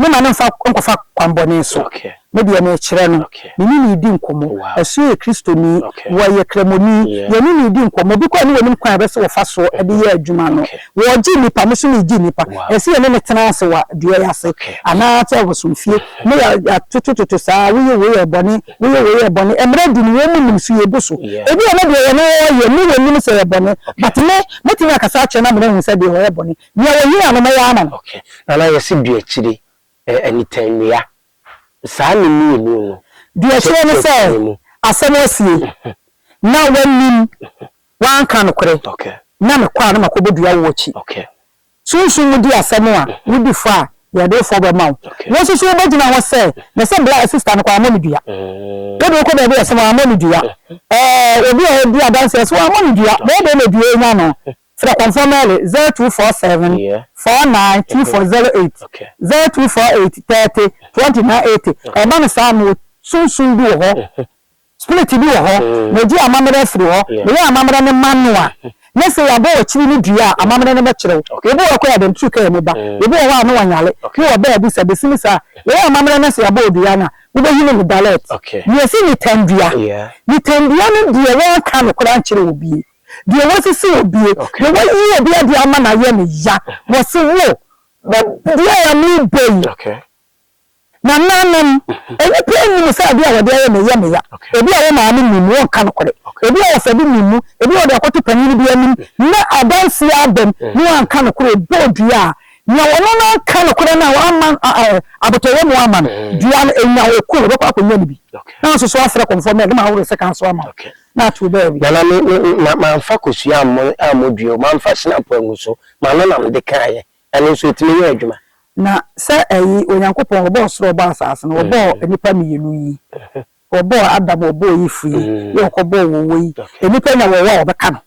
Me ma no mfa nkɔfa kwanbɔne so. Me deɛ mekyerɛ no, me ne no redi nkɔmmɔ. Asuo yɛ Kristoni, wɔyɛ Kramoni, yɛne no redi nkɔmmɔ. Obi koraa ne wɔnim kwan a ɛbɛ sɛ wɔfa so de yɛ adwuma no. Wɔregye nnipa, me nso meregye nnipa. Ɛsɛ sɛ yɛne no tena ase wɔ dua yi ase anaa sɛ wɔ somfie na yɛatotototo saa, woyɛ wei yɛ bɔne, woyɛ wei yɛ bɔne. Mmerɛ du no, wɔn nim so yɛbu so. Ebi a na deɛ yɛne wɔyɛ ne wɔnim sɛ ɛyɛ bɔne, but me, mɛtumi akasa akyerɛ no ama no ahu sɛ deɛ ɔyɛ bɔne. Nea wɔhia no, mɛyɛ ama no. Okay. Nana yɛse duakyire, eh, anitannua. Saa ne mmienu no. Duakyire ne sɛ asɛm asie na w'anim w'anka nokorɛ na mekɔ a na makɔbɔ dua wɔ w'akyi. Sunsum mu di asɛm a wodi fɔ a yɛde wo fɔ bɛma wo. Wo nso so wobɛgyina hɔ sɛ na sɛ bla sister no koraa wammɔ no dua. Wode wokɔ baabi a yɛse wammɔ no dua. Ɛɛ obi a ɔdi adanseɛ yɛse wammɔ no dua. Bɛyɛ dɛn na dua yi nya no? Frɛ Kɔmfoɔ Mary 0247 49 2408, 0248 30 29 80. Ɛba no saa a, mewɔ sunsum bi wɔ hɔ, spirit bi wɔ hɔ, megye amammerɛ afiri hɔ, meyɛ amammerɛ no ma no a, na sɛ yɛabɔ w'akyiri no dua a, amammerɛ no bɛkyerɛ wo. Obi wɔ hɔ koraa a, dɛm tu kaa mu ba. Obi wɔ hɔ a, na wanyare, na wɔ baabi sɛ bɛsi no saa a, yɛyɛ amammerɛ no sɛ yɛabɔ wo dua no a, wobɛhunu no direct. Nea ɛsi nitan dua, nitan dua no deɛ wɔnka nokorɛ ankyerɛ obi. Deɛ wasisi obie, deɛ wayi obi adeɛ ama no ayɛ no ya, wɔse wo, deɛ a merebɔ yi, nananom, nnipa nnim sɛ adeɛ a wɔde ayɛ me yɛ me ya. Ebi a wo maame nim mu, wonka nokorɛ. Ebi a wɔfa bi nim mu, ebi a wɔde akɔto panin bi anim na adanseɛ aba mu na wanka nokorɛ, ɔbɔɔ dua a, nea ɔno no anka nokorɛ no a wamma abotɔyam amma no, dua no, ɛnya ɔku, ɔbɛkɔ akɔnya no bi. Na nso so afrɛ kɔmfoɔ mɛ de ma aworo sekan so ama wo. na ato baabi. Nana me me ma manfa kosua ammɔ ammɔ dua o, manfa hynapo angu so, m'ano na mede kaeɛ, ɛno nso ɛtumi yɛ adwuma? Na sɛ ɛyi, Onyankopɔn, ɔbɔɔ soro, ɔbɔɔ asaase no, ɔbɔɔ nnipa mmienu yi, ɔbɔɔ Adam, ɔbɔɔ Eve yi, yɛ ɔkɔbɔɔ wɔwɔ yi, nnipa nya wɔwɔ a wɔbɛka no,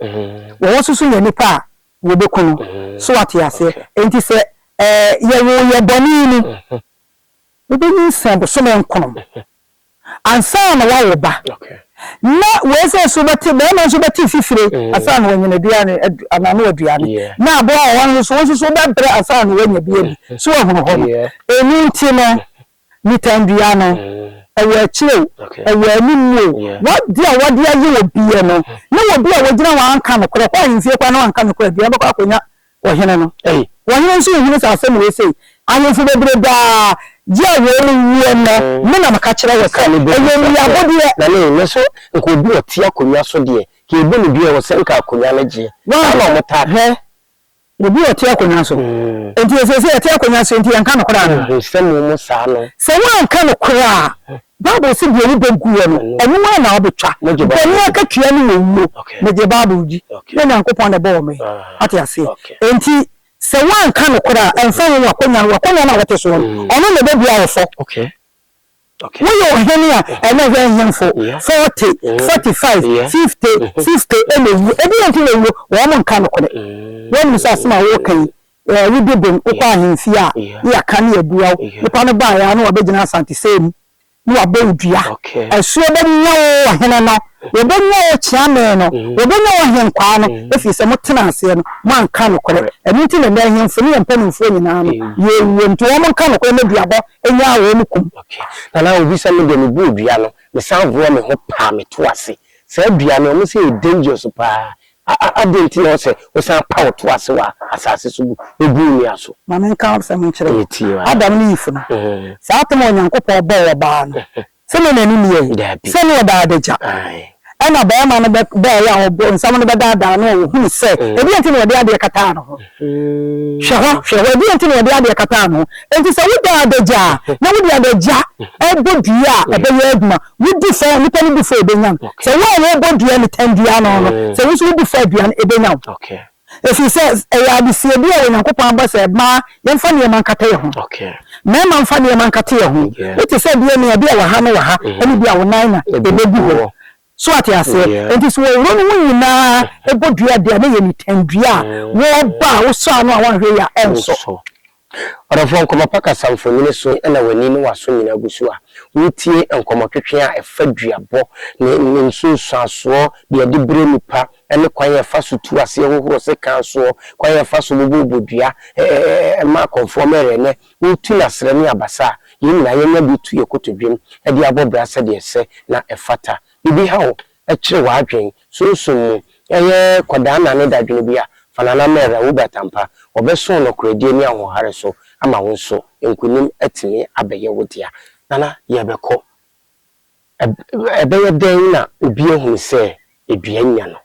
wɔwɔ nso so nya nnipa a wɔbɛku no, so wate aseɛ? Enti sɛ ɛɛ yɛwoo yɛ bɔne mu. Wobɛnyinsɛn bosome nkono ansa na woawo ba. Na wei sɛ so bɛte, barima nso bɛte fifire ansa na wanya n'aduane anaa no aduane. Na aboa wɔ hɔ nso so, wo nso so wobɛbrɛ ansa na woanya bi adi. So woahunu hɔ no? Ɛno nti no, nitan dua no, ɛwɔ akyire o, ɛwɔ anim o, w'adeɛ a wɔde ayɛ obiɛ no, ne obi a wɔgyina hɔ anka nokorɛ, kɔ ahemfie koraa na wanka nokorɛ, dua bɛkɔ akɔnya ɔhene no. Ɔhene nso nhunu sɛ asɛm wei sei, ahemfo bebrebe a gye a wɔn wuo no, me na meka kyerɛ wo sɛ, ɛyɛ nnuabodeɛ. Na ne ne so nka obi a ɔte akonnwa so deɛ, nka yɛbɔ no dua, ɛwɔ sɛ nka akonnwa no gyeɛ. Saa na wɔtaa ka. Hwɛ, obi a ɔte akonnwa so. Enti seesei yɛte akonnwa so nti yɛnka nokorɛ anaa? Nsɛm wɔ mu saa no. Sɛ woanka nokorɛ a, Bible se deɛ wobɛguo no, ɛno ara na wobɛtwa. Bɔne akatua ne owuo. Megye Bible di. Nyɛ Nyankopɔn na ɛbɔɔ me. Wate aseɛ? Enti sɛ woanka nokorɛ a, ɛmfa ho w'akonnwa no, w'akonnwa no a wote soɔ no, ɔno na ɛbɛbua wo fɔ. Woyɛ ɔhene a, ɛnɛ hwɛ nhemfo, 40, 45, 50, 60 ɛna ɛwuo. Ɛdeɛn nti na ɛwuo? Wɔn nka nokorɛ. Wɔnim sɛ asɛm a woreka yi, wodi bem, wokɔ ahemfie a, ne yɛaka ne yɛabua wo. Nipa no baeɛ ara na wabɛgyina Asante mu na wabɔ wo dua. Asuo bɛnya wo ɔhene no, wɔbɛnya wo kyeame no, wɔbɛnya wo ahenkwaa no, ɛfiri sɛ motenaa aseɛ no, moanka nokorɛ. Ɛno nti na nnɛ ahemfo ne yɛn mpanimfoɔ nyinaa no, yɛrewuo nti wɔn nka nokorɛ na duabɔ nyaa wɔn kum. Nana obi sɛ me deɛ me bɔɔ dua no me san voɔ me ho paa me to ase saa dua no ɔmo sɛ ɛyɛ dangerous paa adɛn nti na ɔsɛ wo san pa wo to ase wɔ asase so gu gu nnua so. Ma menka asɛm nkyerɛ wo, Adam ne Eve no, saa atom a Onyankopɔn bɔɔ ɔbaa no, sɛnea n'ani nni ɛ, sɛnea ɔda adagya, ɛnna barima no baeɛ a ɔbonsam no bɛdaadaa no a ɔhunu sɛ, ɛdeɛn nti na ɔde adeɛ kataa ne ho? Hwɛ hɔ, hwɛ hɔ, ɛdeɛn nti na ɔde adeɛ kataa ne ho? Enti sɛ woda adagya a, na wode adagya bɔ dua a, ɛbɛyɛ adwuma. Wodi fɔ, nipa no di fɔ a, ɛbɛnya no. Sɛ wo a worebɔ dua no, tan dua no no, sɛ wo nso wodi fɔ a, dua no, ɛbɛnya wo. Ɛfiri sɛ ɛyɛ adesie bi a Onyankopɔn abɔ sɛ mmaa yɛmfa nneɛma nkata yɛn ho. Mmarima mfa nneɛma nkata yɛn ho. Wote sɛ deɛ nea bi a wɔ ha ne wɔ ha, ɛne bi a wo nan na ɛbɛgu hɔ. So ate aseɛ? Enti sɛ wɔwuro no ho nyinaa bɔ dua deɛ a, na ɛyɛ nitan dua a wɔba a wosɔ ano a woanhwɛ yie a ɛnsɔ. Ɔdɔfoɔ, nkɔmmɔ pa kasa mfonini so na w'ani ne w'aso nyinaa gu so a woretie nkɔmmɔtwetwe a ɛfa duabɔ, ne ne nsunsuansoɔ, deɛ ɛde brɛ nnipa, ne kwan a ɛfa so tu aseɛ hohoro sekan soɔ, kwan a ɛfa so bobɔ bodua, ma akɔmfoɔ mɛrɛ nnɛ woretu no asrɛ ne abasa a, yɛn nyinaa yɛanya bi tu yɛn kotodwem de abɔ bra sɛdeɛ ɛsɛ na ɛfata. Biribi ha wo, kyere w'adwen, sunsum mu, ɛyɛ kɔdaanna ne dadwene bi a, fa Nana Mary Awubat ampa, wɔbɛso wo nɔkorɛdie ne ahoɔhare so ama wo nso nkonim atumi abɛyɛ wo dea. Nana, yɛrebɛkɔ. Ɛbɛyɛ dɛn na obi ahunu sɛ dua nya no?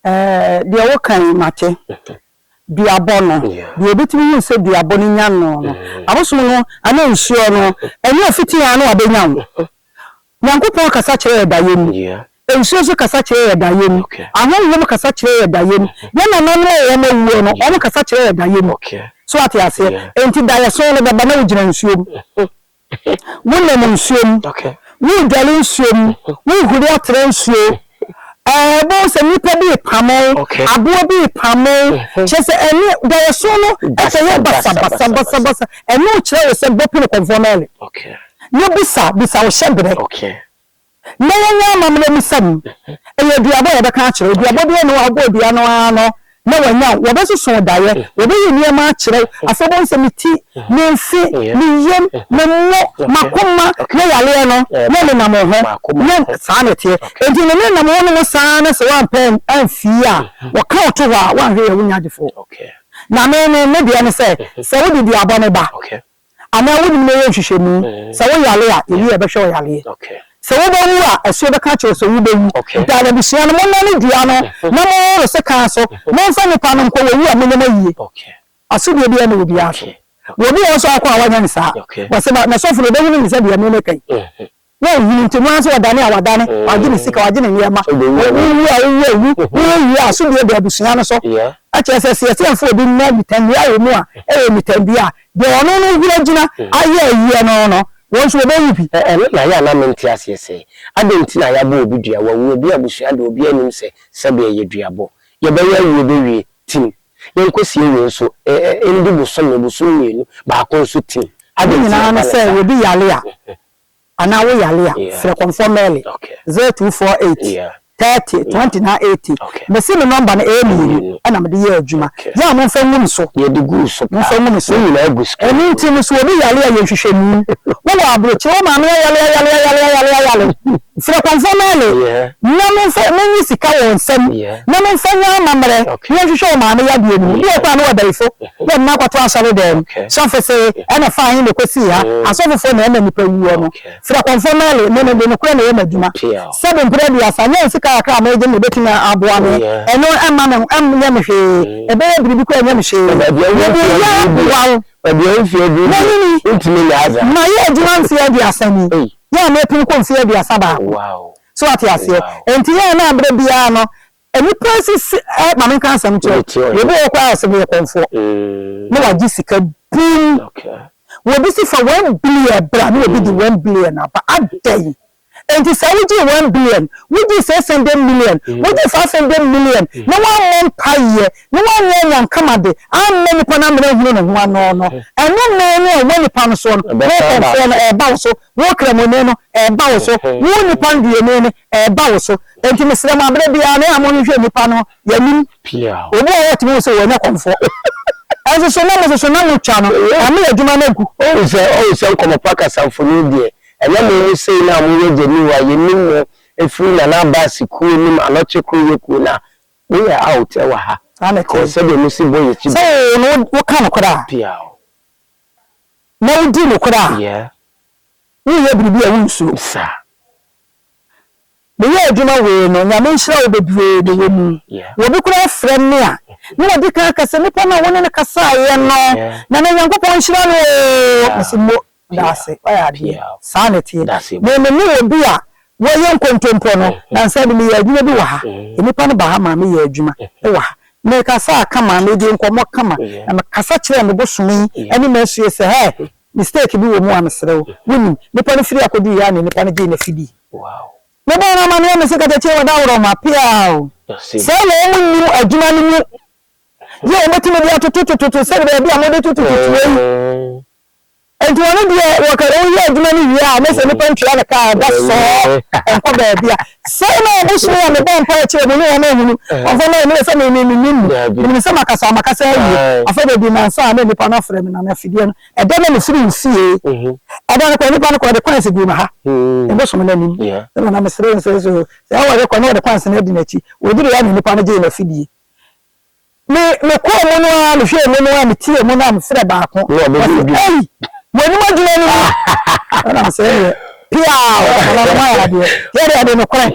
Ɛɛ, deɛ woka yi, mate. Duabɔ no, deɛ obetumi hu sɛ duabɔ no nya no no, abosom no anaa nsuo no, ɛnyɛ ofiti ara na wabɛnya wo. Nyankopɔn kasa kyerɛ yɛ daeɛ mu. Nsuo nso kasa kyerɛ yɛ daeɛ mu. Ahonhom kasa kyerɛ yɛ daeɛ mu. Yɛn nananom a wɔn awuo no, wɔn kasa kyerɛ yɛ daeɛ mu. So ate aseɛ? Enti daeɛso no bɛba na wogyina nsuo mu. Wonam nsuo mu. Woredware nsuo mu. Worehuri atra nsuo. Ɛɛ, wobɛhu sɛ nnipa bi repamo wo, aboa bi repamo wo. Kyerɛ sɛ ɛne daeɛso no ɛkɔyɛ basabasabasabasa. Ɛno kyerɛ wo sɛ bɔ pini kɔmfoɔ Mary. Na bisa, bisa wo hyɛberɛ. Na yɛnyɛ amammerɛ mu sɛm. Ɛyɛ aduabɔ a yɛbɛka akyerɛ wo. Aduabɔ biara nni hɔ a wobɔ dua no ara no na wanya wo. Wɔbɛsoso wo daeɛ, wɔbɛyi nneɛma akyerɛ wo. Afei wobɛhu sɛ me ti, me mfe, me yam, me mo, m'akoma ne yareɛ no na ɛnenam wo ho. Na saa na ɛteɛ. Enti ne nenam wo ne ho saa na sɛ woampɛ amfii a, wɔka wo to hɔ a, woanhwɛ yie a wonnya agyefoɔ. Na me, me, me deɛ ne sɛ, sɛ wode duabɔ no ba, Anaa wonim na yɛ nhwehwɛmu. Sɛ wo yare a, yɛwie a yɛbɛhwɛ wo yareɛ. Sɛ wobɛwu a, asuo bɛka akyerɛ wo sɛ wobɛwu. Nti abusua no, monnane dua no na monhohoro sekan so. Momfa nnipa no nkɔ, wɔwu a monyɛ mo ayie. Asodie biara nni obiara so. Wɔ obi wɔ hɔ nso a ɔkɔ a wanyɛ no saa. Wɔse n'asɔfo no wɔbɛhunu no sɛ deɛ me meka yi. Wonhunu nti, no ara sɛ ɔdane a wadane, wagye ne sika, wagye ne nneɛma. Wowu a wowu awu, wowu a asodie da abusua no so. Ɛkyerɛ sɛ, sɛ yɛse yɛmfa obi mmra nitanwia wɔ mu a, ɛyɛ nitanwia a, deɛ ɔno no huri agyina ayɛ ayie no no, wɔn nso wɔbɛwu bi. Ɛno na ɛyɛ a na mente aseɛ sɛ, adɛn nti na yɛabɔ obi dua, wawu, ebi abusua deɛ obiara nnim sɛ sɛbe ɛyɛ duabɔ. Yɛbɛyɛ awie bɛwie, tim. Yɛnkɔsie wei nso, ɛndi bosome, bosome mmienu, baako nso tim. Ne nyinaa ne sɛ obi yare a, anaa wo yare a, frɛ Kɔmfoɔ Mary, 0248 30 29 80. Mese me nɔmba no ɛyɛ mmienu ɛna mede yɛ adwuma. Yɛ a momfa ngu me so. Momfa ngu me so. Ɛno nti no sɛ obi yare a yɛ nhwehwɛmu. Wowɔ aburokyire, wo maame ayare ayare ayare ayare ayare. Frɛ Kɔmfoɔ Mary na momfa monyi sika wɔ nsam na momfa nyɛ amammerɛ na yɛnhwehwɛ wo maame yadeɛ no mu. Bi wɔ hɔ koraa a na ɔdayifo. Yɛ mma kɔto asɔre dɛm. Sɔfo se ɛna faa he na ɛkɔsii ha. Asɔfofoɔ na ɛma nnipa wuo no. Frɛ kɔmfoɔ Mary me mede nokorɛ na ɛyɛ m'adwuma. Sɛbe mprɛ aduasa, nyɛ wo sika kakra a megye no na ɛbɛtumi aboa me. Ɛno ɛmma me ɛnyɛ me hwee. Ɛbɛyɛ biribi koraa ɛnyɛ me hwee. Mede yɛ aboa wo. Manyini. Mayɛ adwuma mfeɛ aduasa ni. Yɛ a mepem kɔ mfeɛ 31. So wate aseɛ? Enti yɛ a na berɛ biara no Nnipa sisi ɛ ma menka asɛm nkyerɛ wo. Obi wɔ hɔ koraa a ɔse meyɛ kɔmfoɔ na wagye sika bum. Obi se fa one billion bra na obi de one billion aba. Adɛn? Enti sɛ wogyee one billion, wogyee 600 million, wogyee 500 million na woammɔ mpaeɛ na woanyɛ anyankamade amma nipa no ammena nhunu ne ho ano no, ɛno mee no a ɛwɔ nipa no soɔ no, wo kɔmfoɔ no ɛreba wo so, wo kramoni no ɛreba wo so, wo nipa nduani no ɛreba wo so. Enti mesrɛ mo aberɛ biara no a monhwehwɛ nnipa no yɛnim obi wɔ hɔ ɔtumi hu sɛ wɔnyɛ kɔmfoɔ ɛnso so na mo soso na motwa no ama yɛ adwuma no agu. Wohu sɛ wohu sɛ nkɔmɔ pa kasamfoni deɛ ɛnyɛ mo mo sei no a moyɛ genuine a yɛnim mo ɛfiri Nana Abbas kuo no mu Anɔkye Koroyɛ kuo no a moyɛ out ɛwɔ ha Saa na ɛteɛ. because sɛdeɛ mosi bɔ yɛkyi Sɛ wo no woka nokorɛ a Piaw. na wodi nokorɛ a Yeah. woyɛ biribi a wonsuro. Saa. Meyɛ adwuma wei no Nyame nhyira wo bebree na ɛwɔ mu. Obi koraa frɛ me a na wadi kan aka sɛ nipa no a wo ne no kasaeɛ no Nana Nyankopɔn nhyira no oo. Mese mo daase wayɛ adeɛ. Saa na ɛteɛ. Me me ne obi a wɔyɛ nkontompɔ no nansa bi meyɛ adwuma bi wɔ ha. Nipa no ba ha maa meyɛ adwuma wɔ ha. Mekasaa kama, medii nkɔmmɔ kama na mekasa kyerɛɛ me bosome ne m'asue sɛ hɛ mistake bi wɔ mu a mesrɛ wo. Wonim, nipa no firi akɔduiɛ a na nipa no gyee n'afidie. Mebɔɔ no amaneɛ mese katakyie wɔ dawuroma peaw sɛ wɔn nnim adwuma no mu yɛ wɔn bɛtumi de atotototo sɛ baabi a mode totototo yi nti wɔn deɛ wɔka wɔn yɛ adwuma no wie a ne sɛ nipa ntua ne kaa ɛda sɔɔ nkɔ baabi a sɛ na ɔbosom a mebɔ mpa akyerɛ mu ne wɔn ahunu ɔfɔ na ɛne sɛ me me me nim menim sɛ makasa makasa awie afɛ baabi nansa a na nipa no afrɛ me na afidie no Ɛda no mefiri wo fie, ɛda no kɔ nipa no kɔ ɔde kwansi guu me ha, mebosom no anim, ɛna na mesrɛ nsɛ so sɛ ɛwɔ de kɔ na ɔde kwansi no adi n'akyi, wɔduru ya na nipa no gyee n'afidie. Me mekɔɔ mu no ara mehwɛɛ mu no ara metie mu no ara mefrɛ baako, ɔse ei w'anim adwuma no mu, ɛna mesɛ ɛneɛ piaw, ɛna no mayɛ adeɛ, yɛde ɛde nokorɛ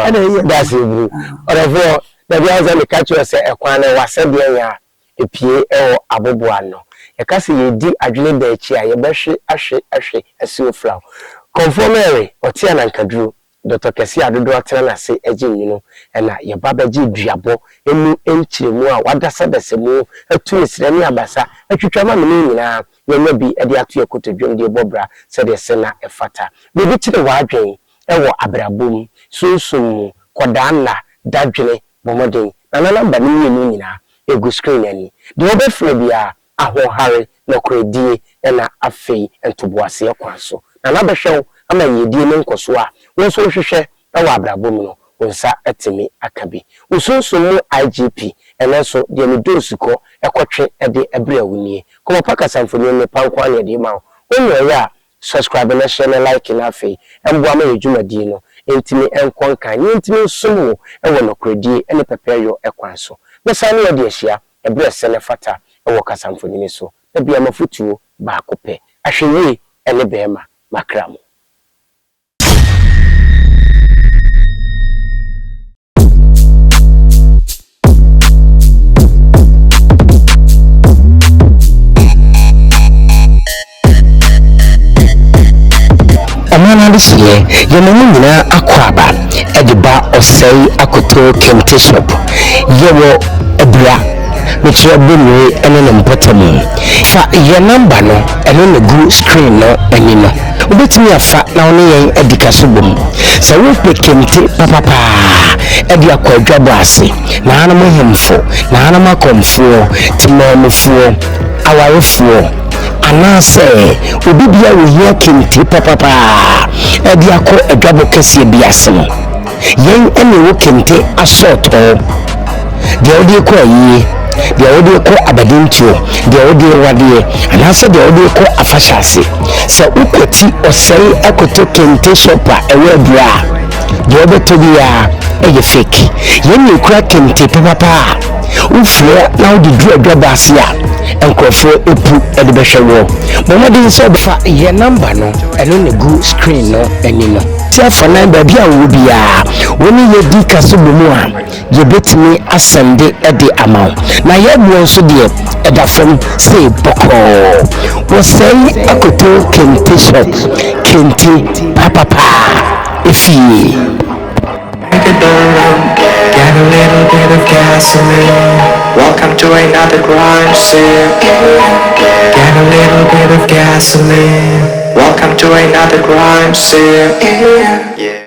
ɛna ɛyɛ. Dase buru, ɔdɔfoɔ, dabi ansa meka kyerɛ sɛ ɛkwan no ɛwɔ asɛdeɛ nyɛ a epue wɔ aboboano. Yɛka sɛ yɛredi adwene da akyi a, yɛbɛhwe ahwe ahwe asuo flaw. Kɔmfoɔ Mary, ɔte anankaduro, dɔtɔ kɛseɛ a dodoɔ atena n'ase gye nwunu, ɛna yɛba bɛgye duabɔ mu nkyerɛmu a wadasadasa mu atu ne serɛ ne abasa atwitwa ma me ne wo nyinaa yɛanya bi de ato yɛn kotodwam de rebɔ bra sɛdeɛ ɛsɛ na ɛfata. Biribi kyere w'adwene wɔ abrabɔ mu, sunsum mu, kɔdaa nna, dadwene, Bɔ mmɔden na na namba no mmienu nyinaa gu screen no ani. Deɛ wobɛfrɛ biara, ahoɔhare, nɔkorɛdie, ɛna afei ntoboaseɛ kwan so. Nana bɛhwɛ wo ama yiedie ne nkɔsoɔ a wo nso wohwehwɛ wɔ abrabɔ mu no, wo nsa atumi aka bi. Wo sunsum mu IGP, ɛnnɛ nso deɛ me doosi kɔ kɔtwe de brɛ wo nie. Kɔmɔpa kasamfonin nnepa nko ara na yɛde rema wo. Wonyɛeɛ a, Subscribe na hyɛ na like na afei mboa ma yɛ dwumadie no ntumi nkɔ nkan na yɛntumi nsom wo wɔ nɔkorɛdie ne pɛpɛɛyɔ kwan so. Mɛsan ne wo adi ahyia ɛberɛ ɛsɛ na ɛfata wɔ kasamfonini so. Da biara m'afotuo baako pɛ, ahwɛyie ne bɛɛma, makra mu. Ɔman no adesrɛ, yɛma mo nyinaa akwaaba de ba Ɔsɛe Akoto Kente Shop. Yɛwɔ Abura, mekyerɛ Benue ne ne mpɔtamu. Fa yɛn nɔmba no, ɛno na ɛgu screen no ani no. Wobɛtumi afa na wo ne yɛn adi kasobɔ mu. Sɛ wopɛ kente papa paa de akɔ adwabɔ ase, nananom ahemfo, nananom akɔmfoɔ, temanmufoɔ, awarefoɔ, anaasɛ obi biara a ohia kente papapa de akɔ adwabɔ kɛseɛ bi ase no, yɛn na ɛwɔ kente asɔɔtɔɔ. Deɛ wode rekɔ ayie, deɛ wode rekɔ abadintuo, deɛ wode rewadeɛ, anaasɛ deɛ wode rekɔ afahyɛ ase. Sɛ wokwati ɔsɛe akɔtɔ kente shop a ɛwɔ abura a, deɛ wobɛtɔ biara yɛ fake. Yɛn na ɛkura kente papapa a wofira na wode duru adwabɔ ase a, nkurɔfoɔ pu de bɛhwɛ woɔ. Bɔ mmɔden sɛ wobɛfa yɛn number no, ɛno na ɛgu screen no ani no. Ti afanan baabi a wowɔ biara, wo ne yɛn di kaso bɔ mu a, yɛbɛtumi asɛnde de ama wo. Na yɛn boɔ nso deɛ, ɛda fam sei bɔkɔɔ. Wɔsɛe akoto kente shop, kente papapa efie. Get a little bit of gasoline. Welcome to another crime scene. Get a little bit of gasoline. Welcome to another crime scene.